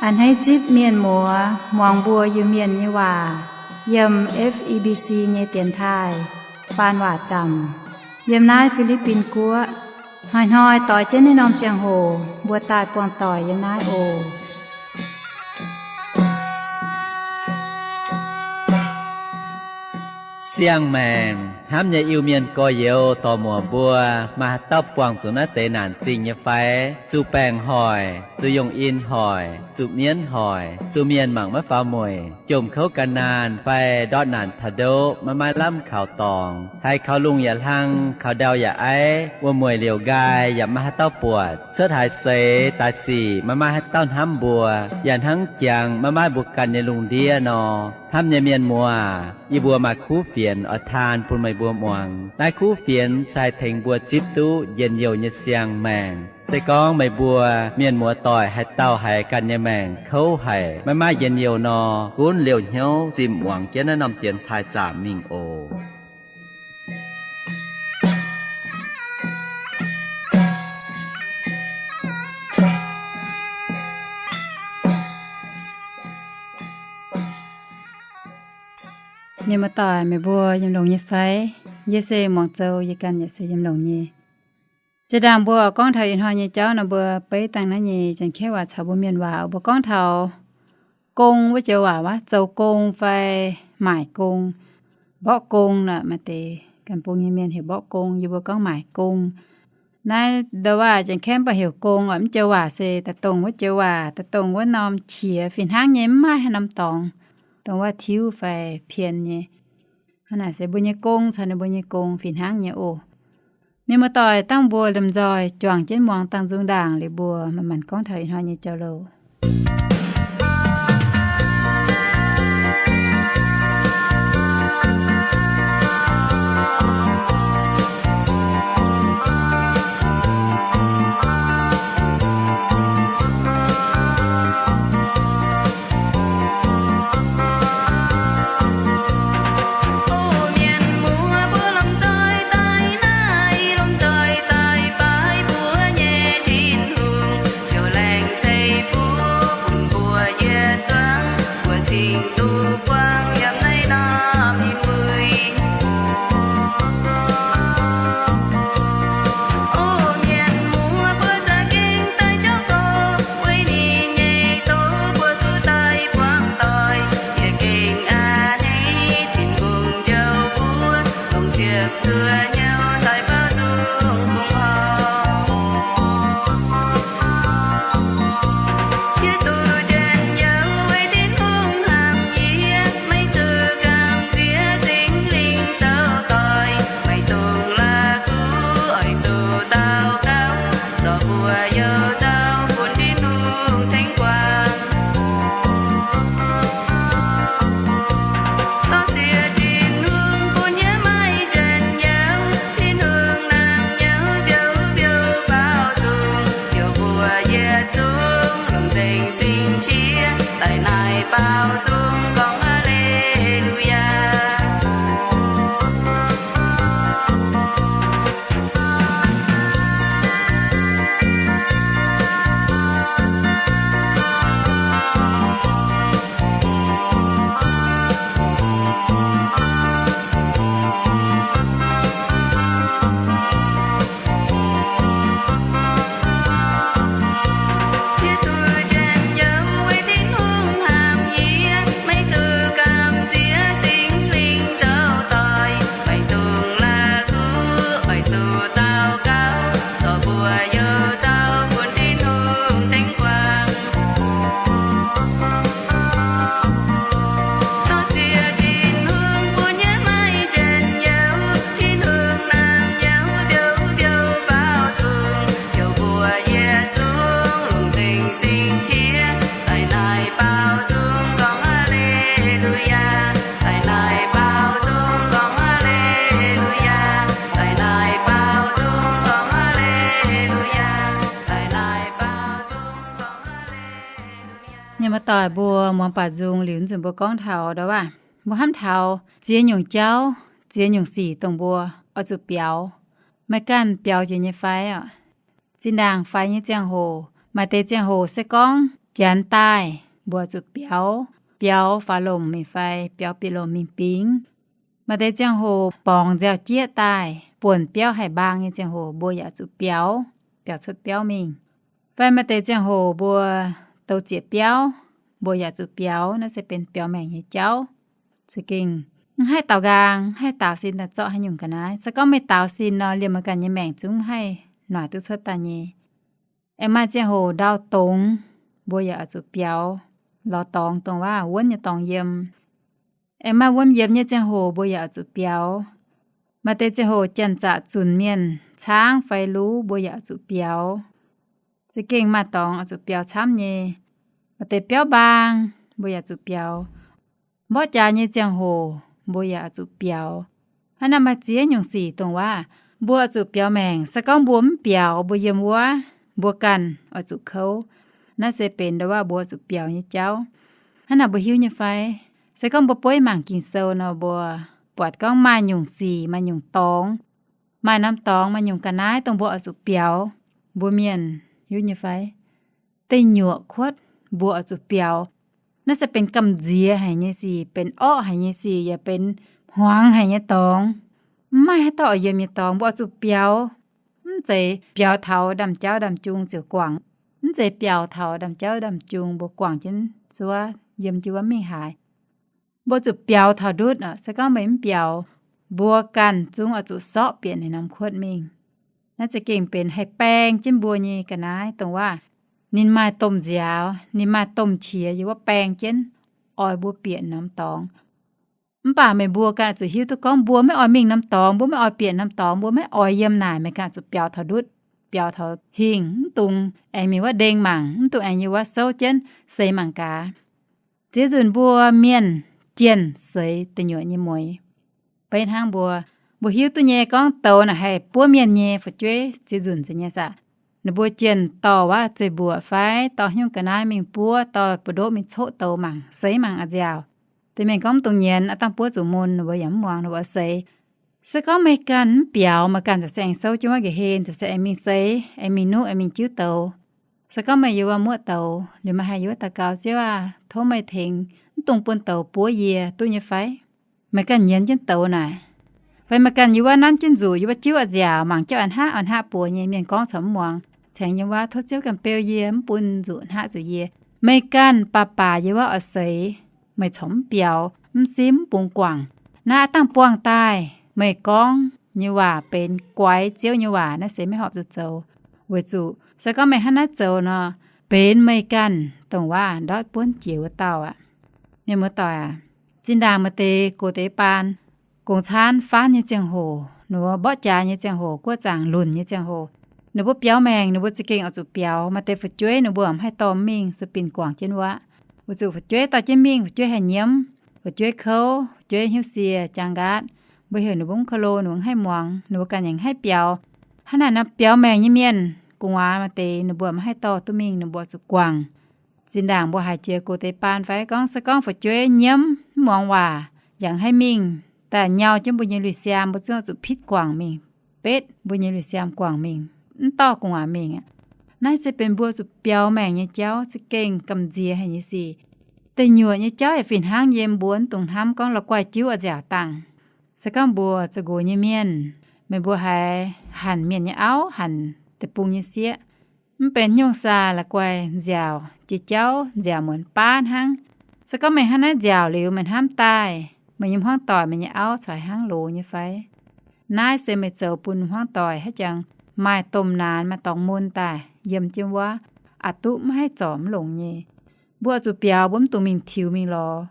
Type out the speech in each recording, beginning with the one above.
A'hneiv zipv mienh muoz muangx mbuo Iu-Mienh nyei waac yiem F E B C nyei dienx taaih faan waac zaamc yiem naaiv Fi^li^bin Guoqv. Hnoi-hnoi doix jienv naaiv norm ziangh hoc mbuo daaih buangh doic yiem naaiv oc. Siang-maengc hnamv nyei Iu-Mienh gorx-youz dorc-muoc mbuo, maaih haaix dauh buangh zuqc naaiv deix naanc zingh nyei fai? Zuqc baengc hoic, zuqc yongh in hoic, zuqc mienv hoic, zuqc mienh mangc maiv faaux mueic, jomc kouv gan naanh fai ndortv naanc taux ndoqv maiv maaih lamh kaux dorngx, haiz kaux lungh yaac hlang, kaux ndau yaac aiv, wuom-mueic liouc nqaai yaac maiv maaih haaix dauh buatc, cuotv haaix seix daaih sic maiv maaih haaix dauh hnamv mbuo, yaac hnangv jangx maiv maaih mbuo ganh nyei lungh ndiev nor. Hnamv nyei mienh muoz, yie mbuo maaih kuv fienx oix taan bun meih mbuo muangx. Naaiv kuv fienx se haih tengx mbuo zipv duqv njien-youh nyei siang-maengc. Se gorngv meih mbuo mienh muoz doic haaix dauh haiz ganh nyei maengc kouv haic, maiv maaih njien-youh nor, gunv liouh hnyouv zimh muangx jienv naaiv norm dienx taaih zaamc mingh oc. Mienh muoz-doic, meih mbuo yiem longx nyei fai? Yie se muangx zoux, yie ganh yaac se yiem longx nyei. Jiex ndaangc mbuo gorngv taux ih hnoi nyei jauv nor, mbuo beiv dangh naaiv nyei Janx-Kaeqv waac caux mbuo Mienh waac, mbuo gorngv taux gong wuov joux waac, waac zoux gong fai maaic gong. Mborqv gong nor, maaih deix ganh bung nyei mienh heuc mborqv gong, yie mbuo gorngv maaic gong. Naaiv ndau waac Janx-Kaeqv mv baac heuc gong oc. Mv joux waac se daaih dongh wuov joux waac, daaih dongh wuov norm qiex fih hnangv nyei, mv maaih haaix norm dorngx, dongh waac-tiuv fai pien nyei. Hnangv naaic se mbuo nyei gong caux ninh mbuo nyei gong fih hnangv nyei oc. Mienh muoz-doic, dangh mbuo lomh nzoih juangc jienv muangx dangh nzung ndaangc liuz mbuo manc-manc gorngv taux ih hnoi nyei jauv-louc. O mienh muoz, mbuo lomh nzoih daaih naaic, lomh nzoih daaih baaix mbuo nyei Tin-Hungh, ziouc laengz ceix fuqv bun mbuo yietc zungv, mbuo cingx duqv buangv yiem naaiv norm ih mueiz. O mienh muoz, mbuo za'gengh daaih jauv gorx, weic ninh nyei doz mbuo duqv daaih buangv doic. Yie gengh a'hneiv Tin-Hungh njoux mbuo, dongh ziepc zuoqv hnyouv daaih baaux nzung bungx horngh. Yie duqv njien-youh weic Tin-Hungh hnamv yie, maiv zuqc gamh nziex Singx Lingh zoux doic. Maiv dungx la'kuqv oix zuqc daux gaux, zorqv mbuo you zauv bun Tin-Hungh tengx guangc. Dorh ziex Tin-Hungh bun yie maaih njien-youh, Tin-Hungh naamh nyouz biouv-biouv baaux nzung, youh mbuo yietc zungv longc nzengc sing-qiex daaih naaic baaux nzung gorngv Aa^le^lu^yaa. Yie duqv njien-youh weic Tin-Hungh hnamv yie, maiv zuqc gamh nziex Singx Lingh zoux doic. Maiv dungx la'kuqv oix zuqc daux gaux, zorqv mbuo you zauv bun Tin-Hungh tengx guangc. Dorh ziex Tin-Hungh bun yie maaih njien-youh, Tin-Hungh naamh nyouz biouv-biouv baaux nzung, youh mbuo yietc zungv longc nzengc sing-qiex daaih naaic baaux nzung gorngv Aa^le^lu^yaa, daaih naaic baaux nzung gorngv Aa^le^lu^yaa, daaih naaic baaux nzung gorngv Aa^le^lu^yaa, daaih naaic baaux nzung gorngv Aa^le^lu^yaa. Mienh muoz-doic mbuo muangx baac nzung liuz, nzunc mbuo gorngv taux ndau waac, mbuo hnamv taux ziex nyungc jauv, ziex nyungc sic dongh mbuo oix zuqc biaux. Meih ganh biaux jiex nyei fai oc? Zinh ndaangc faix nyei ziangh hoc, maaih deix ziangh hoc se gorngv Janx daaih mbuo zuqc biaux, biaux faaux lomc mingh fai biaux bieqc lomc mingh bingx. Maaih deix ziangh hoc borngz nziaaux-jieqv daaih, buonc biauv haih mbaang nyei ziangh hoc mbuo yaac zuqc biaux, biaux cuotv biauv mingh. Fai maaih deix ziangh hoc mbuo douz zieqc biauv, mbuo yaac zuqc biaux, naaiv se benx biaux maengc nyei jauv. Za'gengh mv haih daaux nqaang, mv haih daaux sin daaih zorqv haaix nyungc ga'naaiv. Se gorngv meih daaux sin nor, liemh meih ganh nyei maengc zungv haih noic duqv cuotv daaih nyei. Aengx maaih ziangh hoc ndau dongz, mbuo yaac oix zuqc biaux, lorz dorngx dongh waav wuonv nyei dorngx yiem. Aengx maaih wuom yiemx nyei ziangh hoc mbuo yaac oix zuqc biaux. Maaih deix ziangh hoc janx-zaqc zunc mienh caangv fai luv mbuo yaac oix zuqc biaux. Za'gengh maaih dorngx oix zuqc biaux camv nyei. Maaih deix biauv mbaang mbuo yaac zuqc biaux. Mborqv jaax nyei ziangh hoc mbuo yaac oix zuqc biaux. Hnangv naaiv maaih ziex nyungc sic dongh waav mbuo oix zuqc biaux maengc. Se gorngv mbuo mv biaux, mbuo yiem wuov, mbuo ganh oix zuqc kouv. Naaiv se benx ndau waav mbuo oix zuqc biaux nyei jauv. Hnangv naaic mbuo hiuv nyei fai? Se gorngv mbuo bueiv mangc Ging-Sou nor, mbuo buatc gorngv maaih nyungc sic, maaih nyungc dorngx, maaih norm dorngx, maaih nyungc ga'naaiv dongh mbuo oix zuqc biaux. Mbuo mienh hiuv nyei fai? Deic nyuoqc kuotv mbuo oix zuqc biaux. Naaiv se benx gamh nziex haic nyei sic, benx orqv haic nyei sic, yaac benx hmuangx haic nyei dorngx. Mv maaih haaix dauh oix yiem nyei dorngx, mbuo oix zuqc biaux. Mv zeiz biaux taux ndaamv-jauv ndaamv-jung ziouc guangc. Mv zeiz biaux taux ndaamv-jauv ndaamv-jung mbuo guangc jienv zuov, yiem jienv wuov mingh haaix. Mbuo zuqc biaux taux ndutv. Se gorngv meih mv biaux, mbuo ganh zungv oix zuqc sorqv bieqc naaiv norm kuotv mingh. Naaiv za'gengh benx haih baeng jienv mbuo nyei ga'naaiv dongh waav ninh maaih domh nziaaux, ninh maaih domh qiex yiem wuov baeng jienv, oix mbuo bieqc norm dorngx. Mv baac meih mbuo ganh oix zuqc hiuv duqv gorngv mbuo maiv oix mingh norm dorngx, mbuo maiv oix bieqc norm dorngx, mbuo maiv oix yiem naaic, meih ganh oix zuqc biaux taux ndutv, biaux taux hingh, mv dungx aengx mingh wuov ndengh mangc, mv dungx aengx yiem wuov souv jienv seix mangc gaax. Ziex nzunc mbuo mienh jienh seix deic nyuoqc nyei mueix. Beiv hnangv mbuo, mbuo hiuv duqv nyei gorngv douz naaic haih buov mienh nyei fu'jueiv ziex nzunc nyei saah. Ninh mbuo jienh dorh wuov zeiv-mbuoqc fai dorh haaix nyungc ga'naaiv mingh buov, dorh buoz-ndoqv mingh coqv douz mangc, seix mangc a'nziaauc. Deix mienh gorngv mv dungx nyienz, aav dangh buov zuqc mun, ninh mbuo yaac mv muangx, ninh mbuo seix. Se gorngv meih ganh mv biaux, meih ganh ziouc se aengx souv jienv wuov nqa'hlen, ziouc se aengx mingh seix, aengx mingh nuqv, aengx mingh jiuv douz. Se gorngv meih yiem wuov muoqv douz, liuz meih haih yiem wuov daux gaux, Ziouv aah, tov meih tengx, mv dungx bun douz buov yie, duqv nyei fai? Meih ganh nyienz jienv douz naaic. Fai meih ganh yiem wuov nanv jienv nzuqc, yiem wuov jiuv a'nziaauc, mangc jienv oix hnaqv oix hnaqv buoz nyei, mienh gorngv corc mv muangx, caengx yiem wuov tov Ziouv ganh beu yie, mv bun nzuqc hnaqv zuqc yie. Meih ganh baac baac yiem wuov oix seix, meih corc mv biaux, mv simv, mv bungx guangc. Naaiv aav dangh buangh daaih meih gorngv nyei waac benx guaix Ziouv nyei waac, naaiv se maiv horpc zuqc zoux. Weic zuqc se gorngv meih hnangv naaiv zoux nor, benx meih ganh dongh waac ndortv buonv jiex wuov dauh aqv. Mienh muoz-doic aac, zinh ndaangc maaih deix gox deix baan, gong-caanv faanv nyei ziangh hoc, ninh mbuo mborqv jaax nyei ziangh hoc, guoqv zaangc lunc nyei ziangh hoc, ninh mbuo biaux maengc, ninh mbuo za'gengh oix zuqc biaux. Maaih deix fu'jueiv ninh mbuo mv haih dorh mingh, sueih binc guangc jienv wuov. Weic zuqc fu'jueiv dorh jienv mingh, fu'jueiv haih nyiemv, fu'jueiv kouv, fu'jueiv hnyouv sie, jaang nqaatv. Mbuo heuc ninh mbuo mv ko lo, ninh mbuo mv haih muangx, ninh mbuo ganh yaac mv haih biaux. Hnangv naaic nor, biaux maengc nyei mienh, gu'nguaaz maaih deix ninh mbuo mv haih dorh duqv mingh, ninh mbuo oix zuqc guangc. Zinh ndaangc mbuo haiz jiex gox deix baan fai gorngv, se gorngv fu'jueiv nyiemv mv muangx waac, yaac mv haih mingh, daaih nyau jienv mbuo nyei lui-siaam, mbuo zungv oix zuqc pitv guangc mingh, betv mbuo nyei lui-siaam guangc mingh, mv dorh gu'nguaaz mingh aqv. Naaiv se benx mbuo zuqc biaux maengc nyei jauv, za'gengh gamh nziex haic nyei sic. Deic nyuoqc nyei jauv yaac fih hnangv nyei, mbuo mv dungx hnamv gorngv la'guaih jiuv oix nziaauc dangh. Se gorngv mbuo zoux nqox nyei mienh, meih mbuo haiz hanc mienh nyei auv, hanc deic-bung nyei sieqv, mv benx nyungc saah, la'guaih nziaauc jiex jauv, nziaauc muonz baav hnangv. Se gorngv meih hnangv naaiv nziaauc liuz, meih hnamv daaih meih nyei hmuangv doic, meih nyei auv corc hnangv loz nyei fai? Naaiv se meih zoux bun hmuangv doic haiz jangx maaih domh naanx, maaih dorngx mun daaih yiem jienv wuov, aqc duqv mv haih zorc mv longx nyei. Mbuo oix zuqc biaux, mbuo mv dungx mingh tiux mingh lorz,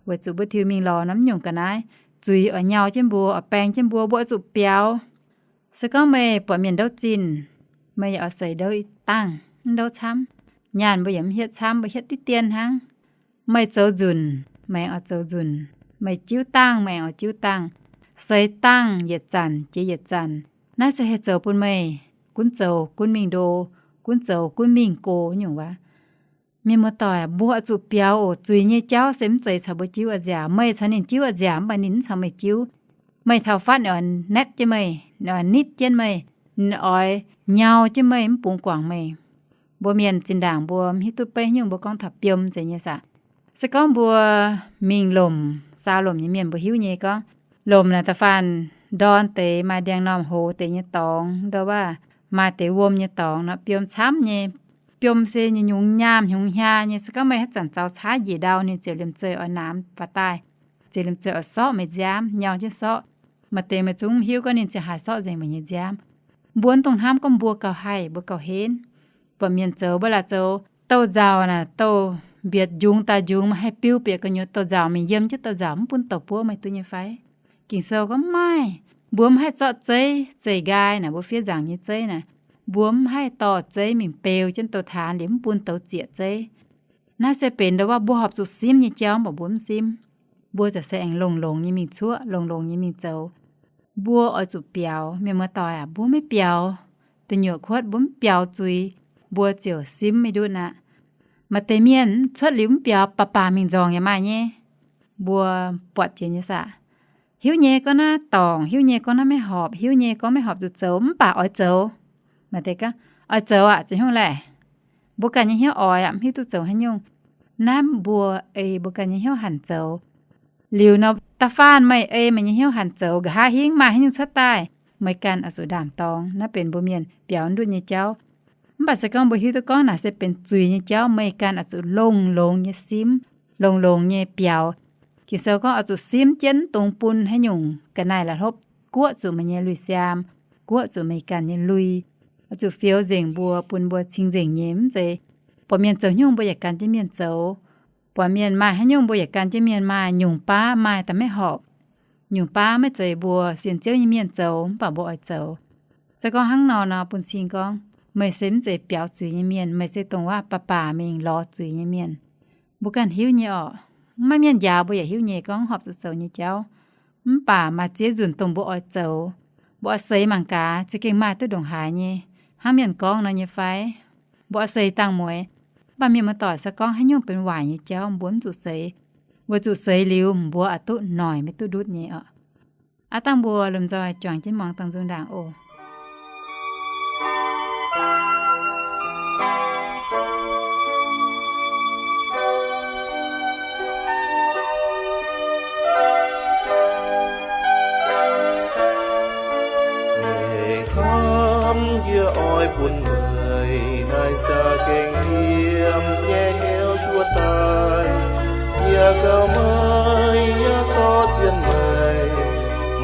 weic zuqc mbuo tiux mingh lorz nor, mv nyungc ga'naaiv zuiz oix nyau jienv mbuo, oix baeng jienv mbuo. Mbuo oix zuqc biaux. Se gorngv meih buatc mienh ndouv zinh, meih yaac oix seix ndouv dangh, mv ndouv camv. Nyaanh mbuo yaac mv hietv camv, mbuo hietv diqv dien hnangv. Meih zoux nzunc, meih aengx oix zoux nzunc. Meih jiuv dangh, meih aengx oix jiuv dangh. Seix dangh yietc zanc jiex yietc zanc. Naaiv se haih zoux bun meih gunv zoux gunv mingh ndo, gunv zoux gunv mingh go nyungc waac. Mienh muoz-doic, mbuo oix zuqc biaux oc. Zuiz nyei jauv se mv zeiz caux mbuo jiuv oix nziaauc. Meih caux ninh jiuv oix nziaauc, mv baac ninh mv caux meih jiuv. Meih taux fatv ninh oix naetv jienv meih, ninh oix nitv jienv meih, ninh oix nyau jienv meih, mv bungx guangc meih. Mbuo mienh zinh ndaangc mbuo mv hiuv duqv beiv nyungc, mbuo gorngv taux biom zeiz nyei saah. Se gorngv mbuo mingh lomc, saau lomc nyei mienh mbuo hiuv nyei gorngv, lomc naaic da'faanh ndorn deix maaih ndiangx-normh hoz deix nyei dorngx, ndortv waac maaih deix wuom nyei dorngx nor, biom camv nyei. Biom se nyungc-nyungc nyaanh hnyungx hnya nyei. Se gorngv meih haaix zanc zaux caaiv njiec ndau, ninh ziouc liemh zeih oix naamx faaux daaih, ziouc liemh zeih oix sorqv meih nziaamv, nyau jienv sorqv. Maaih deix meih zungv mv hiuv gorngv ninh ziouc haiz sorqv nzengc meih nyei nziaamv. Mbuo mv dungx hnamv gorngv mbuo gauh haih, mbuo gauh henv. Buatc mienh zoux, mbuo laaic zoux douh nzauc naaic, douh mbietc njungx daaih njungx, maiv haih biu bieqc gu'nyuoz douh nzauc mingh, yiem jienv douh nzauc mv bun douc buov, meih duqv nyei fai? Ging-Sou gorngv mv maaih. Mbuo mv haih zorqv zeiv zeih nqaai naaic, mbuo fiev nzaangc nyei zeiv naaic, mbuo mv haih dorh zeiv mingh beu jienv douh taanx liuz mv bun douz zieqc zeiv. Naaiv se benx ndortv waac mbuo horpc zuqc simv nyei jauv, mv baac mbuo mv simv. Mbuo za'gengh se aengx longx-longx nyei mingh cuoqv, longx-longx nyei mingh zoux. Mbuo oix zuqc biaux. Mienh muoz-doic aac, mbuo maiv biaux, da'nyeic kuotv mbuo mv biaux zuiz, mbuo ziouc simv maiv ndutv aqv. Maaih deix mienh cuotv liuz mv biaux, baac baac mingh nzorngc yaac maaih nyei. Mbuo buatc jiex nyei saah? Hiuv nyei gorngv naaiv dorngc, hiuv nyei gorngv naaiv maiv horpc, hiuv nyei gorngv maiv horpc zuqc zoux, mv baac oix zoux. Maaih deix gorngv, oix zoux aqv, zoux haaix nyungc laeh? Mbuo ganh nyei hnyouv oix aqv, mv hiuv duqv zoux haaix nyungc. Naaiv mbuo ei mbuo ganh nyei hnyouv hanc zoux. Liuz nor, da'faanh meih ei meih nyei hnyouv hanc zoux, nqa'haav hingv maaih haaix nyungc cuotv daaih, meih ganh oix zuqc ndaam-dorngx. Naaiv benx mbuo mienh biaux ndutv nyei jauv. Mv baac se gorngv mbuo hiuv duqv gorngv naaic se benx zuiz nyei jauv, meih ganh oix zuqc longx-longx nyei simv, longx-longx nyei biaux. Ging-Sou gorngv oix zuqc simv jienv, dungx bun haaix nyungc ga'naaiv la'hlopv guoqv zuqc meih nyei lui-siaam, guoqv zuqc meih ganh nyei lui. Oix zuqc fioux nzengc mbuo, bun mbuo cing-nzengc nyei, mv zeiz buatc mienh zoux nyungc mbuo yaac gan jienv mienh zoux. Buatc mienh maaih haaix nyungc mbuo yaac gan jienv mienh maaih. Nyungc baav maaih daaih maiv horpc. Nyungc baav maiv zeiz mbuo sienx Ziouv nyei mienh zoux, mv baac mbuo oix zoux. Se gorngv hnangv nor nor, bun cing gorngv meih se mv zeiz biaux zuiz nyei mienh, meih se dongh waac baac baac mingh lorz zuiz nyei mienh. Mbuo ganh hiuv nyei orqc. Maiv mienh njaaux mbuo yaac hiuv nyei gorngv horpc zuqc zoux nyei jauv. Mv baac maaih ziex nzunc dongh mbuo oix zoux, mbuo oix seix mangc gaax, za'gengh maaih duqv ndongc haaix nyei, hnangv mienh gorngv nor nyei fai? Mbuo oix seix dangh mueiz. Mv baac mienh muoz-doic, se gorngv haaix nyungc benx waaic nyei jauv, mbuo mv zuqc seix. Weic zuqc seix liuz, mbuo oix duqv noic, maiv duqv ndutv nyei orqc. Aav dangh mbuo lomh nzoih juangc jienv muangx dangh nzung ndaangc oc. Meih hnamv yie oix bun meih naaic za'gengh yiem nyei hnyouv cuotv daaih. Yie gauh meih, yie dorh zien meih,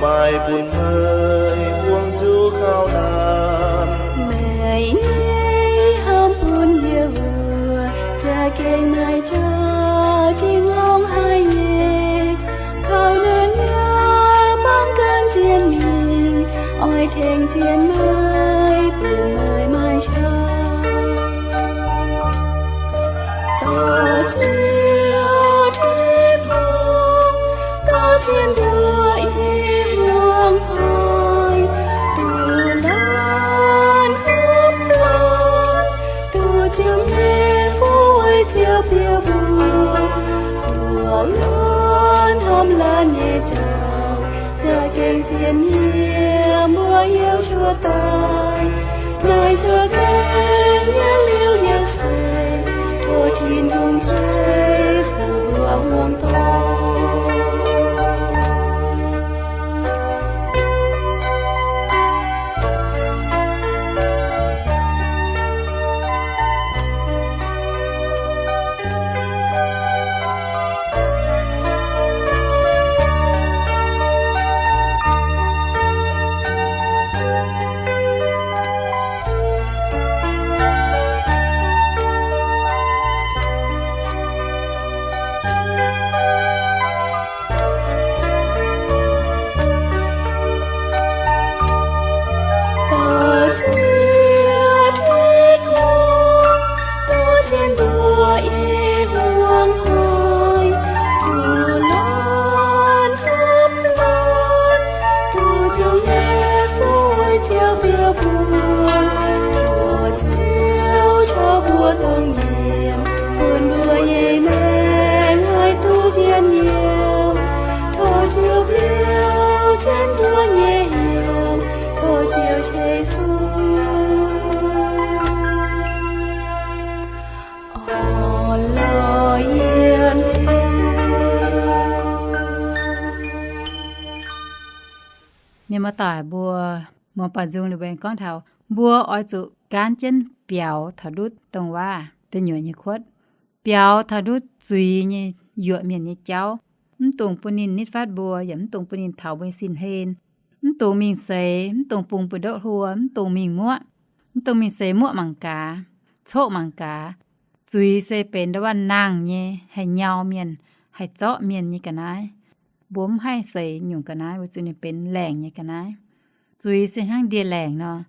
maaih bun meih buangh zuqc gauh naanc. Meih nyei hnamv bun yie wuov, za'gengh naaic jauv zinh longx haic nyei. Kaux naaic yie bangc gan zien mingh, oix tengx zien meih, bun meih maaih qaqv. Dorh Ziouv Tin-Hungh, dorh zien mbuo i hmuangx haic, duqv laanh hopv laanh, duqv Ziouv nyei fuqv weic Ziouv bieqc mbuo, buoqc laanh hnamv laanh nyei jauv, za'gengh zien yiem mbuo hnyouv cuotv daaih. Naaic za'gengh yiem liuz nyei seix, tov Tin-Hungh Ziouv bun mbuo muangx dorngx. Muoz-doic mbuo, muangx baaux nzung liuz mbuo aengx gorngv taux mbuo oix zuqc gaanv jienv biaux taux ndutv dongh waav deic nyuoqc nyei kuotv, biaux taux ndutv zuiz nyei yuoqc mienh nyei jauv. Mv dungx bun ninh nitv fatv mbuo, yaac mv dungx bun ninh taux mbuo nyei sin hlen. Mv dungx mingh seix, mv dungx bungx buoz-ndoqv hluo, mv dungx mingh muoqv, mv dungx mingh seix muoqv mangc gaax, coqv mangc gaax. Zuiz se benx ndau wuov nangh nyei, haih nyau mienh, haih zorqv mienh nyei ga'naaiv. Mbuo mv haih seix nyungc ga'naaiv weic zuqc ninh benx laengc nyei ga'naaiv. Zuiz se hnangv ndie-laengc nor.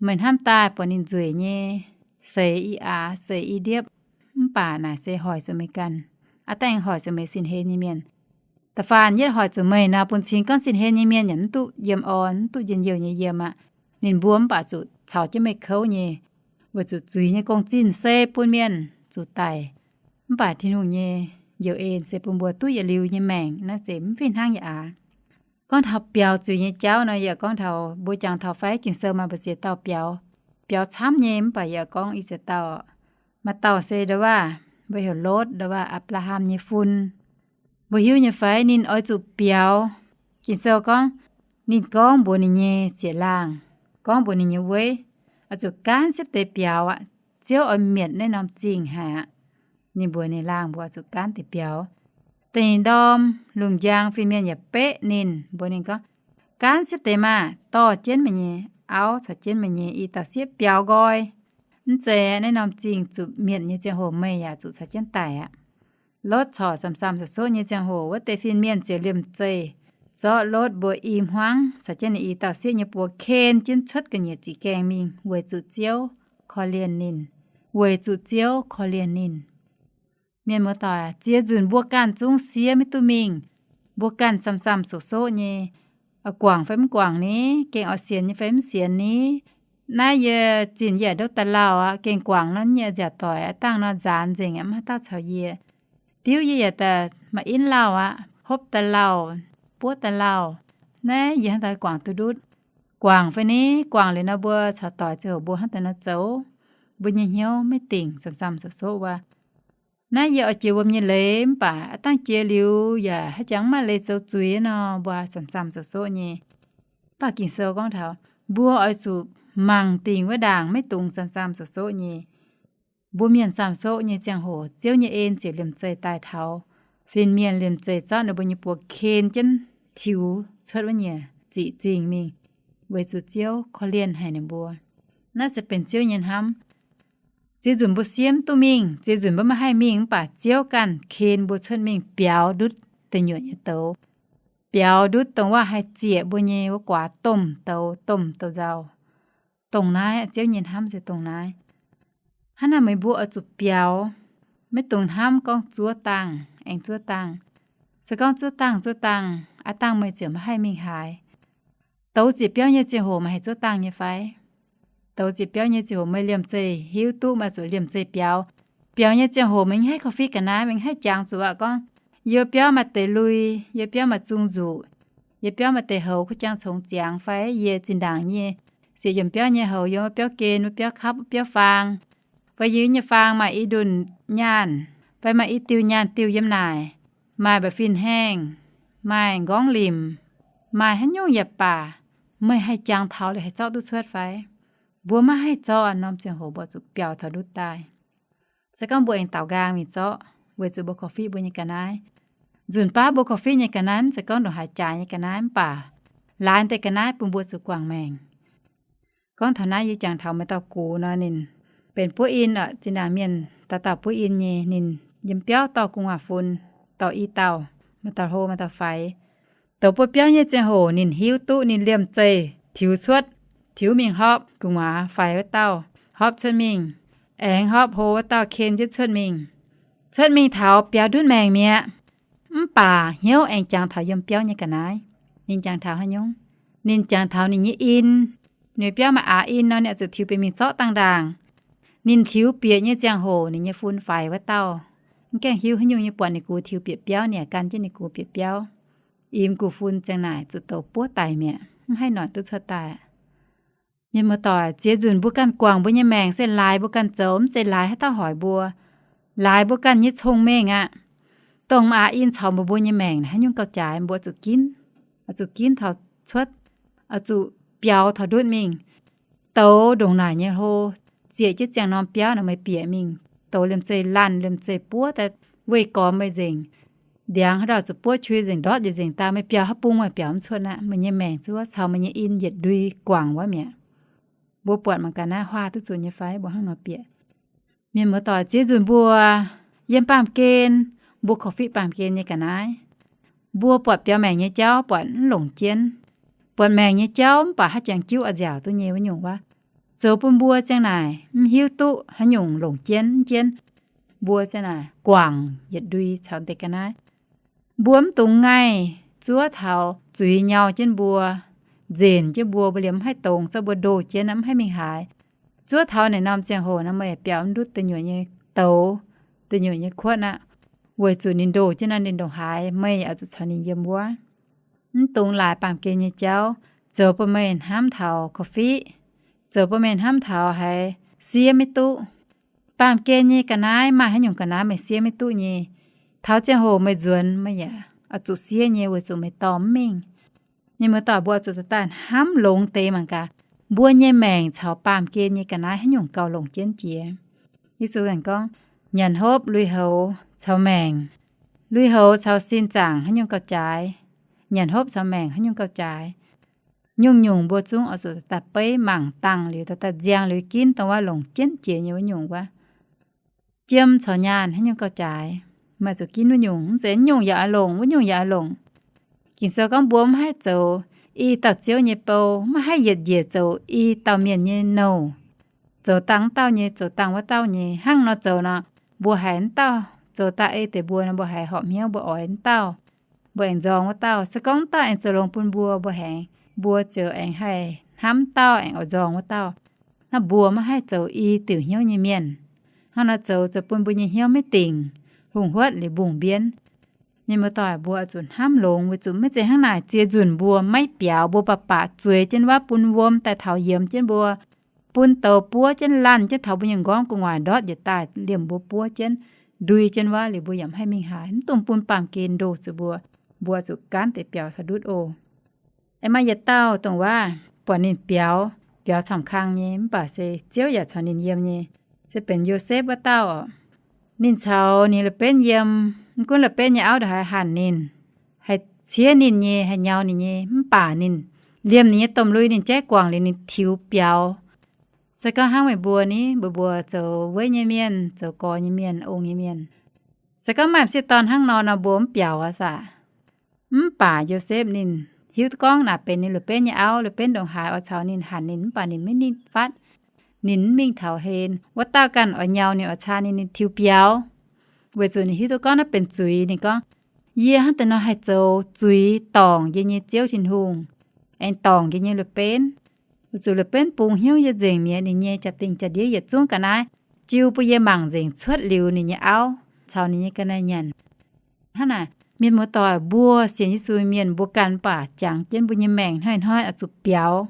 Meih hnamv daaih buatc ninh nzueic nyei, seix i aax, seix i ndiepv, mv baac naaic se hoic zuqc meih ganh. Aav dangh hoic zuqc meih sin hlen nyei mienh. Da'faanh yietv hoic zuqc meih nor, bun cing gorngv sin hlen nyei mienh yaac mv duqv yiem orn, mv duqv njien-youh nyei yiem aqv. Ninh mbuo mv baac zuqc caux jienv meih kouv nyei, weic zuqc zuiz nyei gong-zinh se bun mienh zuqc daic. Mv baac Tin-Hungh nyei njoux en se bun mbuo duqv yietc liuz nyei maengc. Naaiv se mv fih hnangv yaac aax. Gorngv taux biaux zuiz nyei jauv nor, yaac gorngv taux mbuo jangx taux fai Ging-Sou maaih mbu'ziex dauh biaux, biaux camv nyei, mv baac yaac gorngv i ziex dauh. Maaih dauh se ndau wuov, mbuo heuc Lotv, ndau wuov Apc^laa^ham nyei fun. Mbuo hiuv nyei fai ninh oix zuqc biaux? Ging-Sou gorngv, ninh gorngv mbuox ninh nyei sieqv-laangh, gorngv mbuox ninh nyei weiv, oix zuqc gaanv siepv deix biaux aqv. Ziouv oix mietc naaiv norm zingh haic aqv. Ninh mbuox ninh laangh mbuox oix zuqc gaanv deix biaux. Da'nyeic ndorm lungh njang fin-mienh yaac beqv ninh, mbuox ninh gorngv, gaanv siepv deix maah! Dorh jienv meih nyei auv caux jienv meih nyei i dauh sieqv biaux nqoi. Mv zeiz naaiv norm zingh zuqc mietc nyei ziangh hoc meih yaac zuqc caux jienv daic aqv. Lotv corc samx-samx soqv-soqv nyei ziangh hoc, wuov deix fin-mienh ziouc liemh zeih zorqv Lotv mbuo i hmuangv caux jienv ninh i dauh sieqv nyei buoz ken jienv cuotv ga'nyiec ziqc gaengh mingh weic zuqc Ziouv korv-lienh ninh. Weic zuqc Ziouv korv-lienh ninh. Mienh muoz-doic, ziex nzunc mbuo ganh zungv siev maiv duqv mingh, mbuo ganh samx-samx soqv-soqv nyei, guangc fai mv guangc ni, gengh oix sienx nyei fai mv sienx ni. Naaiv yie zinh yaac ndouv da'lauh aqv, gengh guangc nor nyei nziaauc doic aqv, dangh nor nzaanx nzengc aqv, mv haaix dauh caux yie. Diuv yie yaac maaih in lauh aqv, hopv da'lauh, buov da'lauh. Naaiv yie hnangv haaix guangc duqv ndutv? Guangc fai ni? Guangc liuz nor mbuo caux doic ziouc mbuo hnangv haaix nor zoux? Mbuo nyei hnyouv maiv dingc, samx-samx soqv-soqv wuov. Naaiv yie oix jiex wuom nyei leiz, mv baac aav dangh jiex liuz yaac haiz jangx mv maaih leiz zoux zuiz nor, mbuo samx-samx soqv-soqv nyei. Mv baac Ging-Sou gorngv taux mbuo oix zuqc mangc dingc wuov ndaangc, maiv dungx samx-samx soqv-soqv nyei. Mbuo mienh samx-soqv nyei ziangh hoc, Ziouv nyei en ziouc liemh zeih daaih taux fin-mienh, liemh zeih zorqv ninh mbuo nyei buoz ken jienv tiux cuotv wuov nyiex ziqc zingh mingh, weic zuqc Ziouv korv-lienh haic ninh mbuo. Naaiv se benx Ziouv nyei hnamv. Ziex nzunc mbuo siev mv duqv mingh, ziex nzunc mbuo maiv haih mingh, mv baac Ziouv ganh ken mbuo cuotv mingh biaux ndutv deic nyuoqc nyei douz, biaux ndutv dongh waav haih zieqc mbuo nyei wuov guaax domh douz, domh douz-nzauh. Dongh naaiv, Ziouv nyei hnamv se dongh naaiv. Hnangv naaic meih mbuo oix zuqc biaux, maiv dungx hnamv gorngv zuov dangh, aengx zuov dangh. Se gorngv zuov dangh, zuov dangh, aav dangh meih ziouc maiv haih mingh haaix. Douz ziepc biauv nyei ziangh hoc meih haih zuov dangh nyei fai? Douz ziepc biauv nyei ziangh hoc meih liemh zeih hiuv duqv meih zuqc liemh zeih biaux. Biaux nyei ziangh hoc meih mv haih korv-fiqv ga'naaiv, meih mv haih jangx zuqc aqv gorngv, yie biauv maaih deix lui, yie biauv maaih zung nzuqc, yie biauv maaih deix houx kuv jangx congx ziangx fai yie zinh ndaangc nyei sieqv yiem biauv nyei houx, yiem wuov biauv gen, wuov biauv kapv, wuov biauv faang, fai yie nyei faang maaih i ndunh nyaanh, fai maaih i diuh nyaanh diuh yiem naaic, maaih mba'fin haengh, maaih nqorngv limc, maaih haaix nyungc yaac baac, meih haih jangx taux liuz haih zorqv duqv cuotv fai? Mbuo maiv haih zorqv. Norm ziangh hoc mbuo zuqc biaux taux ndutv daaih. Se gorngv mbuo aengx daaux nqaang mingh zorqv, weic zuqc mbuo korv-fiqv mbuo nyei ga'naaiv. Nzunc baav mbuo korv-fiqv nyei ga'naaiv mv zeiz gorngv ndongc haaix jaaix nyei ga'naaiv, mv baac laaix deix ga'naaiv bun mbuo zuqc guangc maengc. Gorngv taux naaiv yie jangx taux maaih dauh gux nor, ninh benx buov in aqv. Zinh ndaangc mienh dauh dauh buov in nyei, ninh yiem biauv dorh gu'nguaaz-fun, dorh i dauh, maaih dauh hlo maaih dauh faix. Douc buo biauv nyei ziangh hoc ninh hiuv duqv ninh liemh zeih tiux cuotv, tiux mingh hopv gu'nguaaz faix wuov dauh, hopv cuotv mingh, aengx hopv hlo wuov dauh ken jienv cuotv mingh. Cuotv mingh taux biaux ndutv maengc mi'aqv. Mv baac hnyouv aengx jangx taux yiem biauv nyei ga'naaiv. Ninh jangx taux haaix nyungc? Ninh jangx taux ninh nyei in. Ninh biauv maaih aax in nor, ninh oix zuqc tiux bieqc mingh zorqv dangh ndaangc. Ninh tiux bieqc nyei ziangh hoc ninh nyei fun faix wuov dauh, mv gaengh hiuv haaix nyungc nyei buatc ninh gux tiux bieqc biauv, ninh yaac gan jienv ninh gux bieqc biauv. Im gux fun ziang naaic zuqc douc buov daic mi'aqv, mv haih noic duqv cuotv daaih. Mienh muoz-doic, ziex nzunc mbuo ganh guangc mbuo nyei maengc se laaix mbuo ganh zoux, mv zeiz laaix haaix dauh hoic mbuo. Laaix mbuo ganh nyei cong-mengh aqv. Dongh aax in caux mbuo mbuo nyei maengc haaix nyungc gauh jaaix, mbuo zuqc ginv, zuqc ginv taux cuotv. oix zuqc biaux taux ndutv mingh. Douz ndongc naaic nyei hlo, zieqc jienv ziangh norm biauv naaic meih bieqc mingh, douz liemh zeih laanh liemh zeih buov daaih weih gormx meih nzengc. Ndiangx haaix dauh zuqc buov qui nzengc, ndortv njiec nzengc daaih, meih biaux haaix bung meih biaux mv cuotv aqv. Meih nyei maengc zuov caux meih nyei in yietc ndui guangc wuov mi'aqv. Mbuo buatc mangc gaax naaiv huaah duqv zuqc nyei fai? Mbuo hnangv nor bieqc. Mienh muoz-doic, ziex nzunc mbuo yiem baamh gen, mbuo korv-fiqv baamh gen nyei ga'naaiv, mbuo buatc biaux maengc nyei jauv buatc mv longc jienv, buatc maengc nyei jauv mv baac haaix jangx jiuv oix nziaauc duqv nyei wuov nyungc wuov, zoux bun mbuo ziang naaic mv hiuv duqv haaix nyungc longc jienv mv jienv. Mbuo ziang naaic guangc yietc ndui caux deix ga'naaiv. Mbuo mv dungx ngaih zuov taux zuiz nyau jienv mbuo, nzenc jienv mbuo, mbuo liemh mv haih dongz, zorqv mbuo ndoh jienv mv haih mingh haaix. Zuov taux naaic norm ziangh hoc nor meih biaux mv ndutv da'nyuoqc nyei douz, da'nyuoqc nyei kuotv aqv, weic zuqc ninh ndoh jienv naaiv ninh ndongc haaix, meih oix zuqc caux ninh yiem wuov. Mv dungx laaix baamh gen nyei jauv, zoux bun meih hnamv taux korv-fiqv, zoux bun meih hnamv taux haiz siev maiv duqv. Baamh gen nyei ga'naaiv maaih haaix nyungc ga'naaiv meih siev maiv duqv nyei. Taux ziangh hoc meih nzuonx meih yaac oix zuqc siev nyei weic zuqc meih dorh mv mingh. Mienh muoz-doic, mbuo oix zuqc daaih hnamv longx deix mangc gaax, mbuo nyei maengc caux baamh gen nyei ga'naaiv haaix nyungc gauh longc jienv jiex. Yesu aengx gorngv, nyanc hopv lui-houx caux maengc, lui-houx caux sin zaangc haaix nyungc gauh jaaix? Nyanc hopv caux maengc haaix nyungc gauh jaaix? Nyungc-nyungc mbuo zungv oix zuqc daaih beiv mangc dangh liuz, daaih nziang liuz ginv dongh wuov longc jienv jiex nyei wuov nyungc wuov. Jiem caux nyaanh haaix nyungc gauh jaaix? Maaih zuqc ginv wuov nyungc, mv zeiz wuov nyungc yaac oix longc, wuov nyungc yaac oix longc. Ging-Sou gorngv mbuo mv haih zoux i dauh ziouv nyei bou, mv haih yietc njiec zoux i dauh mienh nyei nouh. Zoux dangh wuov dauh nyei, zoux dangh wuov dauh nyei. Hnangv nor zoux nor, mbuo haiz wuov dauh zoux daaih ei deix mbuo nor, mbuo haiz horpc hnyouv, mbuo oix wuov dauh, mbuo aengx nzorng wuov dauh. Se gorngv wuov dauh aengx zoux longx bun mbuo, mbuo haiz, mbuo ziouc aengx haih hnamv dauh, aengx oix nzorng wuov dauh. Hnangv mbuo maiv haih zoux i diuc hnyouv nyei mienh. Hnangv nor zoux, zoux bun mbuo nyei hnyouv maiv dingc, hungh huotv liuz mbungh mbienv. Mienh muoz-doic, mbuo oix zuqc hnamv longx, weic zuqc maiv zeiz hnangv naaic ziex nzunc mbuo maiv biaux, mbuo baac baac zueiz jienv wuov bun wuom daaih taux yiemx jienv mbuo, bun douz buov jienv laanh jienv taux mbuo nyei nqorngv gu'nguaaic ndortv njiec daaih liemh mbuo buov jienv, ndui jienv wuov liuz mbuo yaac mv haih mingh haaix. Mv dungx bun baamh gen ndoh zuqc mbuo, mbuo oix zuqc gaanv deix biaux taux ndutv oc. Aengx maaih yietc dauh dongh wuov, buatc ninh biaux, biaux camv kang nyei, mv baac se Ziouv yaac caux ninh yiem nyei, se benx Yosepv wuov dauh oc. Ninh caux ninh la'benv yiem, mv gunv la'benv nyei auv ndongc haaix hanc ninh, haih ciev ninh nyei, haih nyau ninh nyei, mv baac ninh liemh ninh nyei domh lui, ninh jaiv guangc liuz ninh tiux biaux. Se gorngv hnangv meih mbuo ni, mbuo mbuo zoux weiv nyei mienh, zoux gorx nyei mienh, ong nyei mienh, se gorngv maaih m'sieqv dorn hnangv nor nor, mbuo mv biaux aqv saah? Mv baac Yosepv ninh hiuv duqv gorngv naaic benx ninh la'benv nyei auv, la'benv ndongc haaix oix caux ninh hanc ninh, mv baac ninh maiv nitv fatv. Ninh mv mingh taux hlen, wuov dauh ganh oix nyau ninh, oix caa ninh, ninh tiux biaux. Weic zuqc ninh hiuv duqv gorngv naaiv benx zuiz. Ninh gorngv, yie hnangv deix nor haih zoux zuiz dorngc yie nyei Ziouv Tin-Hungh, aengx dorngc yie nyei la'benv. Weic zuqc la'benv bungx hnyouv yie nzengc mi'aqv. Ninh nyei jaa-dingh jaa-ndiev yietc zungv ga'naaiv jiu bun yie mangc nzengc cuotv liuz ninh nyei auv caux ninh nyei ga'naaiv nyanc. Hnangv naaic, mienh muoz-doic, mbuo sienx Yesu mienh mbuo ganh mv baac jangx jienv mbuo nyei maengc hnoi-hnoi oix zuqc biaux.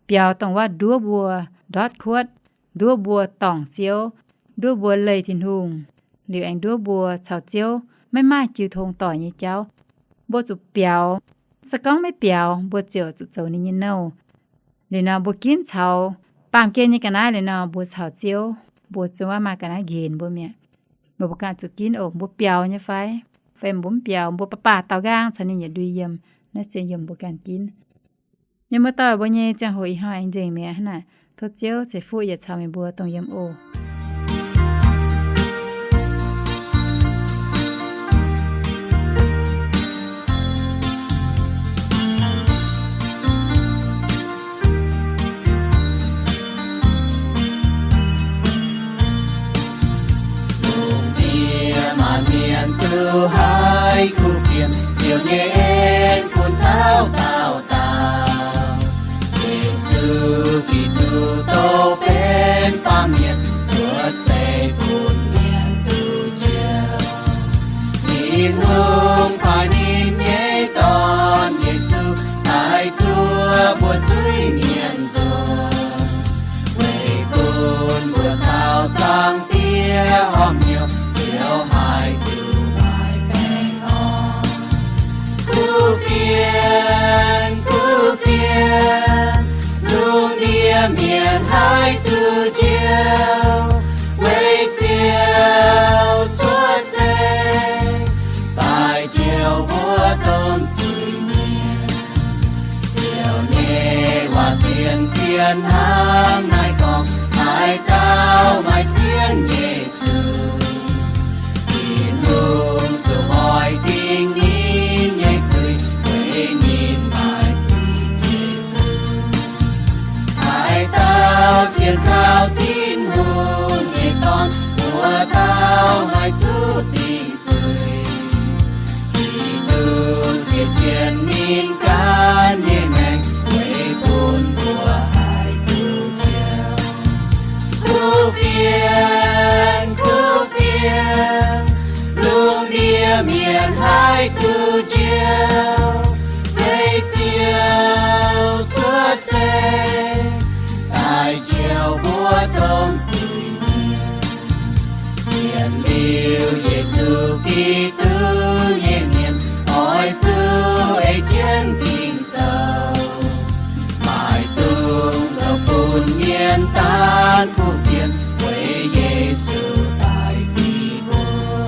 Biaux dongh wuov nduov mbuo ndortv kuotv, nduov mbuo dorngc Ziouv, nduov mbuo leih Tin-Hungh, liuz aengx nduov mbuo caux Ziouv maiv maaih jiu tong doic nyei jauv. Mbuo zuqc biaux. Se gorngv maiv biaux, mbuo ziouc zuqc zoux ninh nyei nouh. Liuz nor mbuo ginv caux baamh gen nyei ga'naaiv liuz nor, mbuo caux Ziouv, mbuo ziouc maaih ga'naaiv nqenx mbuo mi'aqv. Mbuo ganh zuqc ginv oc, mbuo biaux nyei fai? Fai mbuo mv biaux, mbuo baac baac daaux nqaang caux ninh yietc ndui yiem. Naaiv se yiem mbuo ganh ginv. Mienh muoz-doic, mbuo nyei ziangh hoc ih hnoi aengx nzengc mi'aqv hnangv naaic. Tov Ziouv ceix fuqv yietc caux meih mbuo dongh yiem oc. Lungh ndiev maanc mienh duqv haiz kuv fienx, Ziouv nyei en bun taux daauh dauh. Yesu Giduc dongh benx baamh mienh, zuov ceix bun mienh duqv njoux. Tin-Hungh paaiv ninh nyei Dorn Yesu daaih zuov mbuo zuiz-mienh nzunc, weic bun mbuo caux Zaangc Diex horpc hnyouv, Ziouv haih duqv maaih baengh orn. mienh haih duqv njoux, weic Ziouv cuotv seix, daaih njoux mbuo domh zuiz-mienh. Ziouv nyei waac zien-zien hnangv naaiv gorngv, haaix dauh maaih sienx Yesu, Tin-Hungh ziouc oix dingc ninh nyei zuiz, weic ninh maaih zuiz-mienh. Haaix dauh sienx kaux Tin-Hungh nyei Dorn, wuov dauh haih zuqv dingc zuiz. Giduc sienx jienv ninh ganh nyei maengc, weic bun mbuo haih duqv njoux. Kuv fienx, kuv fienx, lungh ndiev mienh haih duqv njoux, weic Ziouv cuotv seix, daaih njoux mbuo domh zuiz-mienh. Sienx liuz Yesu Giduc nyei mienh oix zuqc ei jienv Ging-Sou. Maaih dungz zoux bun mienh daan kuv fienx, weic Yesu daaih dingc mbuo.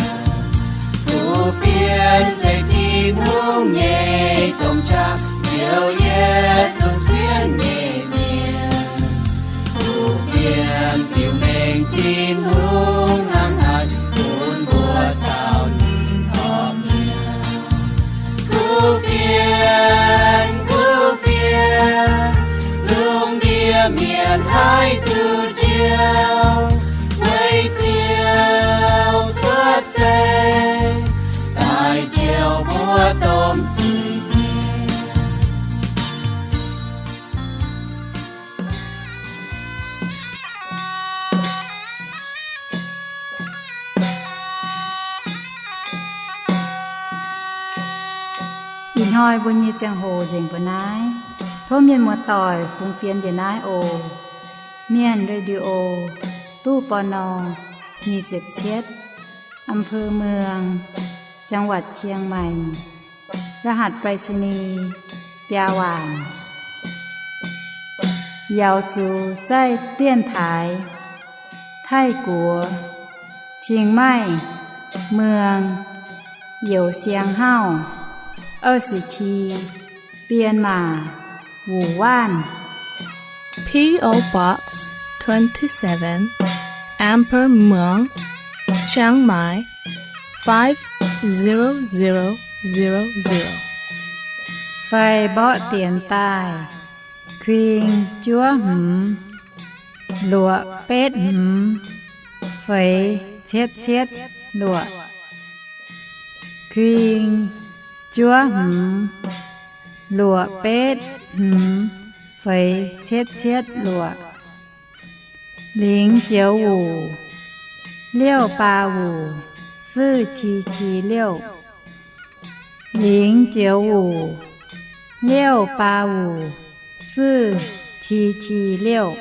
Kuv fienx se Tin-Hungh nyei domh qaqv, Ziouv yietc zungv sienx nyei mienh. Kuv fienx biux mengh Tin-Hungh hnangv haaix, bun mbuo caux ninh horpc hnyouv. Kuv fienx, kuv fienx, lungh ndiev mienh haih duqv njoux, weic Ziouv cuotv seix, daaih njoux mbuo domh zuiz-mienh. Ih hnoi mbuo nyei ziangh hoc nzengc mbuo naaiv. Tov mienh muoz-doic fungx fienx njiec naaiv oc. Mienh Radio, ตู้ ปณ. nyic ziepc cietv, อำเภอเมือง จังหวัดเชียงใหม่ รหัสไปรษณีย์ biaa waanc. Yaux zuqc zaih dienx taaix Taiv-Guoqv, Chiang Mai, เมือง Youh Siang Hauv, 二十七, Myanmar, Wuhan. P O Box twenty-seven, อำเภอเมือง Chiang Mai, five zero zero zero zero. Fai mborqv dienx daaih, kuing juov hmz, luoqc betv hmz, feix cietv cietv luoqc. Kuing juov hmz, luoqc betv hmz, feix cietv cietv luoqc. 零九五, 六八五, 四七七六. 零九五, 六八五, 四七七六.